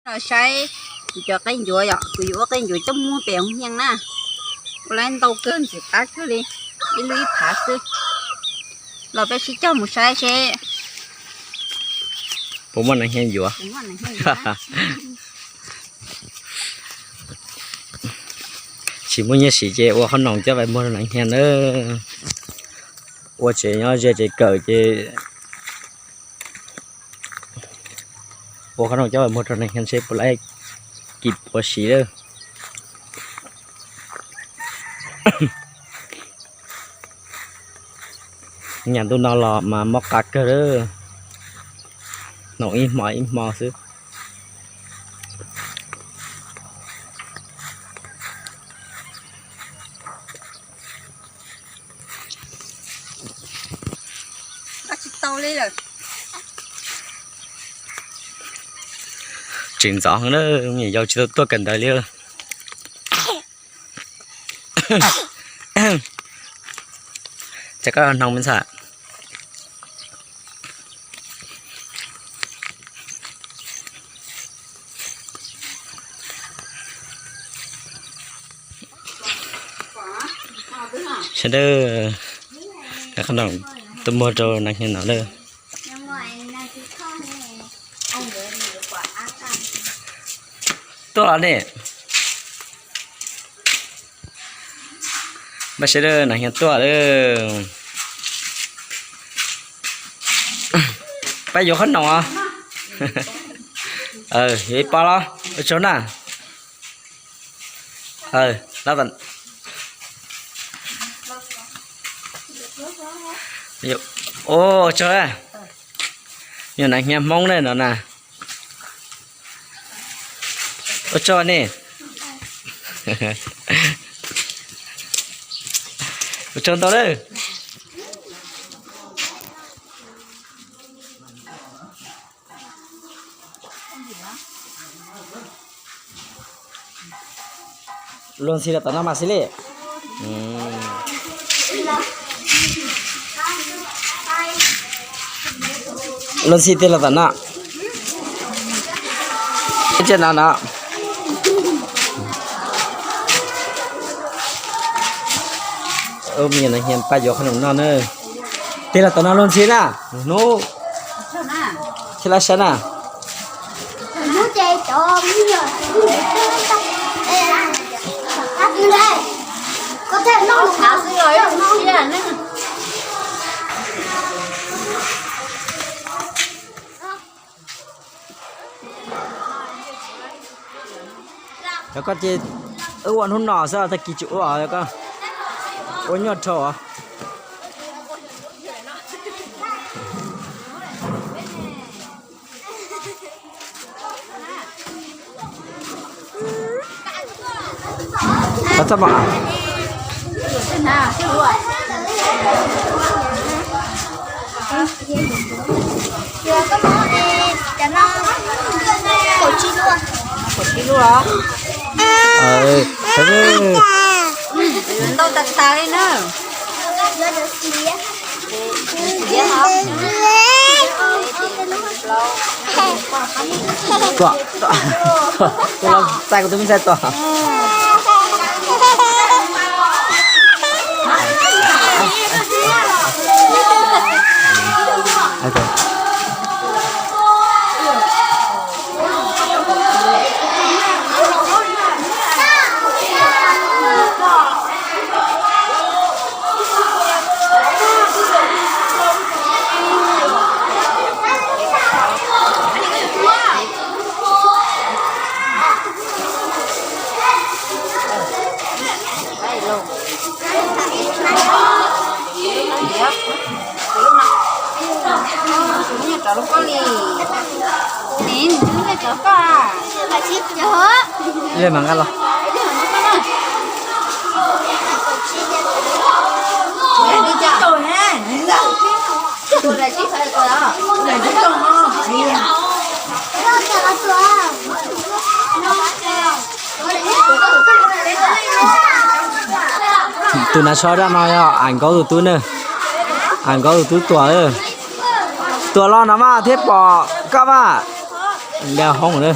Los saib kuv cov qe ncuav yom, kuv yuav ua qe ncuav coj mus muag pem hoob hias na. Ua lawv ntau kawg, ntxim qab kawg li, ib lub ib phav xwb. Los peb sib coj mus saib seb puas muaj nas hnia yuav. Tsis muaj nyiaj siv ces ua qhob noom coj pais muag rau nas hnia na. Ua tsev nyob ze tsev kawm ces ua qhob noom coj pais muag rau nas hnia seb puas laib kis puav siv lawm. Nyam ntuj no los mas mob qab kawg lawm, noom ib hmo ib hmo xwb. Tseem ntxov heev na, me nyuam yaus tsis tau tuaj kawm ntawv li. Ces koj hnoos me ntxhais. Sawv daws, qhob noom tuaj muag rau nas hnia no lawm. Tuaj los ne. Pab sawv daws, nas hnia tuaj lawm. Pab yuav qhob noom os. Yuav ib pob los? Ua tsaug na. Ua tsaug. Yog nas hnia Hmoob ne no na. Ua tsaug ne. Ua tsaug ntau lawm. Luag ntxhi los tom no mas xij li. Luag ntxhi tiag los tom no. Ib tsia no no. Ub, me nyuam nas hnia pab yuav qhob noom noj na. Tiag los tom no luag ntxhi na. Hnub thiab lab sab na. Yog koj ces wb ua hnub no xwb, tag kis tsis ua, yog koj ua nyuaj dhau. Ntau tas tas li na. Tuaj, tuaj, tuaj, txais kuv tus me ntxhais tuaj. Ib leeg mas nqa los. Tus nav so zaj no yog Am Nkaub tus tub na. Am Nkaub tus tub Tuam. Tuam los no mas thiaj pom koj mas. Nkag hoob na.